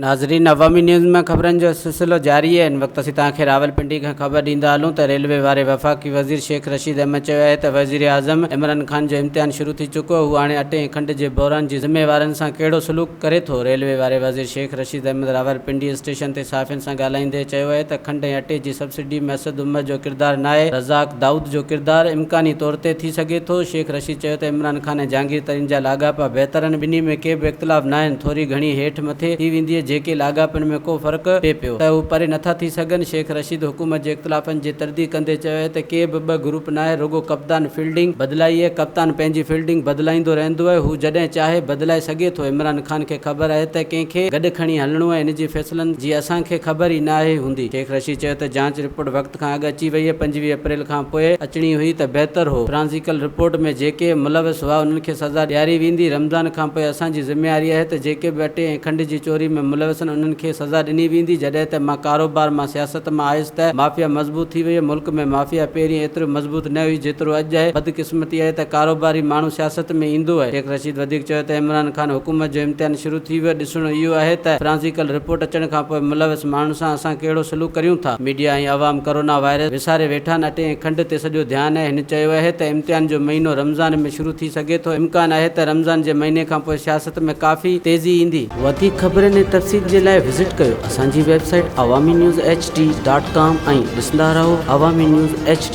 ناظرين عوامي نيوز ۾ خبرن جو سلسلو جاري آهي هن وقت اسين توهان کي راولپنڊي کان خبر ڏيندا هلون ته ريلوي واري وفاقي وزير شيخ رشيد احمد چيو آهي ته وزيراعظم عمران خان جو امتحان شروع ٿي چڪو هو هاڻي اٽي ۽ کنڊ جي بحران جي ذميوارن سان ڪهڙو سلوڪ ڪري ٿو ريلوي واري وزير شيخ رشيد احمد راولپنڊي اسٽيشن تي صحافين سان ڳالهائيندي چيو آهي ته کنڊ ۽ اٽي جي سبسڊي ۾ اسد عمر جو ڪردار ناهي رزاق دائود جو ڪردار امڪاني طور تي ٿي سگهي ٿو. شيخ رشيد چيو ته عمران خان ۽ جهانگير ترين جا لاڳاپا بهتر آهن، ٻنهي ۾ ڪي به اختلاف ناهن، ٿوري گهڻي هيٺ مٿي ٿي ويندي، جيڪي لاڳاپن ۾ ڪو فرق پئي پيو ته هو پري نٿا ٿي سگهن. شيخ رشيد حڪومت جي اختلافن جي ترديد ڪندي چيو آهي ته ڪي به ٻه گروپ ناهي، رڳو ڪپتان فيلڊنگ بدلائي آهي، ڪپتان پنهنجي فيلڊنگ بدلائيندو رهندو آهي، هو جڏهن چاهي بدلائي سگهي ٿو، عمران خان کي خبر آهي ته ڪنهن کي گڏ کڻي هلڻو آهي، هن جي فيصلن جي اسان کي خبر ئي ناهي هوندي. شيخ رشيد چيو ته جاچ رپورٽ وقت کان اڳ اچي وئي، 25 اپريل کان پوء اچڻي هئي ته بهتر هو، فرانزيڪل رپورٽ ۾ جيڪي ملوث هئا انهن کي سزا ڏياري ويندي، رمضان کان پوء اسان جي ذميواري آهي ته جيڪي به اٽي ۽ کنڊ جي چوري ۾ ملوث آهن انهن کي سزا ڏني ويندي، جڏهن ته مان ڪاروبار مان سياست مان آيس ته مافيا مضبوط ٿي وئي، ملڪ ۾ مافيا پهرين ايترو مضبوط نه هئي جيترو اڄ آهي، بدقسمتي آهي ته ڪاروباري ماڻهو سياست ۾ ايندو آهي. شيخ رشيد وڌيڪ چيو ته عمران خان حڪومت جو امتحان شروع ٿي ويو، ڏسڻو اهو آهي ته فرانزيڪل رپورٽ اچڻ کان پوء ملوث ماڻهن سان اسان ڪهڙو سلوڪ ڪريون ٿا، ميڊيا ۽ عوام ڪرونا وائرس وساري ويٺا آهن، اٽي ۽ کنڊ تي سڄو ڌيان آهي، هن چيو اهي ته امتحان جو مهينو رمضان ۾ شروع ٿي سگهي ٿو، امڪان آهي ته رمضان جي مهيني کان پوء سياست ۾ ڪافي تيزي ايندي. وڌيڪ خبرن ۽ تفصيل جي لاء وزٽ ڪيو اسان جي website Awami news H D dot com ۽ ڏسندا رهو عوامي نيوز ايڇ ڊي.